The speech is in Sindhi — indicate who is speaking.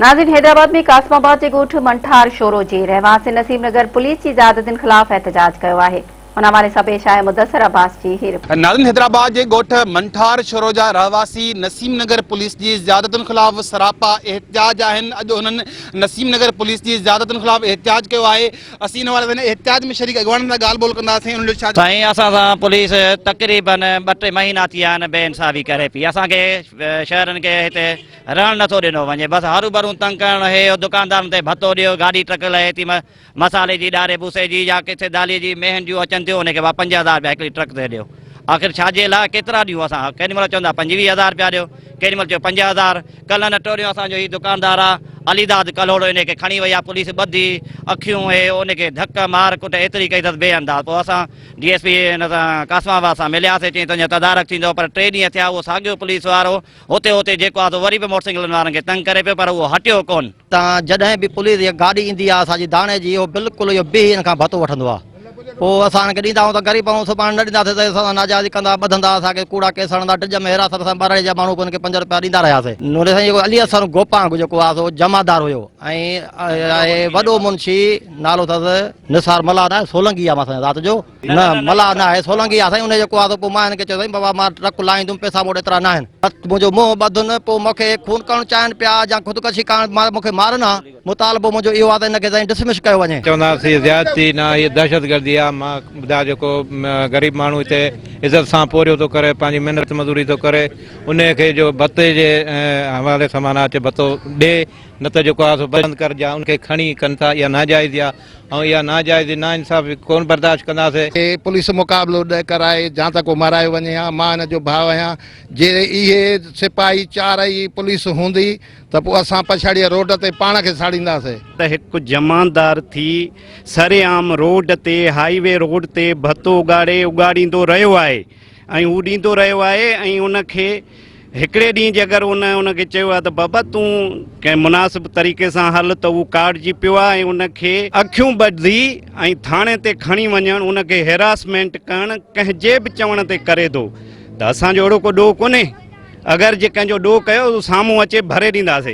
Speaker 1: ناظرين حيدرآباد ۾ قاسم آباد جي ڳوٺ منٺار شورو جي رهواسين نسيم نگر پوليس جي زيادتين خلاف احتجاج ڪيو آهي ان حوالي سان پيش آهي مدثر عباس جي هي رپورٽ.
Speaker 2: ناظرين حيدرآباد جي ڳوٺ منٺار شورو جا رهواسي نسيم نگر پوليس جي زيادتين خلاف سراپا احتجاج آهن اڄ هنن نسيم نگر پوليس جي زيادتين خلاف احتجاج ڪيو آهي اسين ان حوالي سان احتجاج ۾ شريڪ اڳواڻن سان ڳالهه ٻولهه ڪنداسين انهن جو ڇا
Speaker 3: سائين اسان سان پوليس تقريبن ٻه ٽي مهينا ٿي ويا آهن بي انصافي ڪري پئي اسان کي شهرين کي هتي رهڻ نٿو ڏنو وڃي بس هروڀرو تنگ ڪرڻ هي هو دڪاندارن تي ڀتو ڏيو گاڏي ٽرڪ لهي ٿي مصالحي جي ڏاري بوسي جي يا ڪٿي دالي جي مينهن جون اچن ٿيون ان کي ڀا 5000 رپيا هڪڙي ٽرڪ تي ڏيو آخر ڇا جي لاء ڪيترا ڏيون اسان ڪيڏي مهل چوندا 25000 رپيا ڏيو ڪيڏي مهل چيو 5000 ڪلهه نه ٽوريون اسان جو هي دڪاندار آ علي داد ڪلهوڙو ان کي کڻي وئي آ پوليس ٻڌي اکيون هي ان کي ڌڪ مار ڪٽ ايتري ڪئي اٿس بي انداز پوء اسان ڊي ايس پي هن سان قاسم آباد سان ملياسي چيائين تنهنجو تدارڪ ٿيندو پر ٽي ڏينهن ٿيا اهو ساڳيو پوليس وارو هتي هتي جيڪو آ سو وري به موٽر سائيڪلن وارن کي تنگ ڪري پيو پر اهو هٽيو ڪون.
Speaker 4: تان جڏهن به پوليس جي گاڏي ايندي آ اسان جي داڻي جي اهو بلڪل اهو بيهي ان کان ڀتو وٺندو آ پوء اسان ان کي ڏيندا آهيون ته غريب آهيون سڀاڻي نه ڏينداسين ته اسان سان ناجائزي ڪندا ٻڌندا اسان کي ڪوڙا ڪيس هڻندا ڊڄ ۾ حراست اسان ٻهراڙي جا ماڻهو به ان کي پنج روپيا ڏيندا رهياسين. نوري سائين جيڪو علي حسن گوپانگ جيڪو آ سو جمعدار هيو ۽ وڏو منشي نالو اٿس نثار ملاح نه سولنگي آ مان سمجهان ذات جو. نه ملاح نه آهي سولنگي آهي سائين ان جيڪو آهي سو پوء مان هن کي چيو سائين بابا مان ٽرڪ لاهيندم پئسا مون وٽ ايترا ناهن منهنجو منهن ٻڌن پوء مون کي خون ڪرڻ چاهين پيا يا خودڪشي ڪرڻ مون کي مارن ها مطالبو منهنجو اهو آهي ته هن کي سائين ڊسمس ڪيو وڃي.
Speaker 5: چونداسين هي زيادتي نه هي دهشتگردي آهي مان ٻڌايو جيڪو غريب ماڻهو هتي عزت سان پورهيو ٿو ڪري پنهنجي محنت مزوري ٿو ڪري انهي کي جو ڀتي جي حوالي سان معنيٰ اچي ڀتو ڏي نه ته جيڪو آهي سو بند ڪر جا ان کي کڻي ڪن ٿا اها ناجائزي آهي ۽ اها ناجائزي ناانصافي ڪونه برداشت ڪنداسين.
Speaker 6: کي پوليس مقابلو نه ڪرائي جان ته ڪو مارايو وڃي ها مان هن جو ڀاء آهيان جي اهي سپاهي چارئي پوليس هوندي ته پوء اسان پڇاڙيء روڊ تي پاڻ کي ساڙينداسين.
Speaker 7: ته هڪ جمعدار ٿي سرعام روڊ تي هائي وي روڊ تي ڀتو اڳاڙي اڳاڙيندو رهيو آهي ۽ هو ڏيندو رهيو آهي ۽ ان کي هڪڙي ڏينهن جي اگر ان ان کي چيو آهي ته بابا تون ڪنهن مناسب طريقي سان هل ته هو ڪاڙجي پيو آهي ۽ ان کي اکيون ٻڌي ۽ ٿاڻي تي کڻي وڃڻ ان کي هراسمينٽ ڪرڻ ڪنهن جي به چوڻ تي ڪري ٿو ته اسان جو اهڙو ڪو ڏوهه ڪونهي اگر جي ڪنهن جو ڏوهه ڪيو سامهون اچي ڀري ڏينداسي.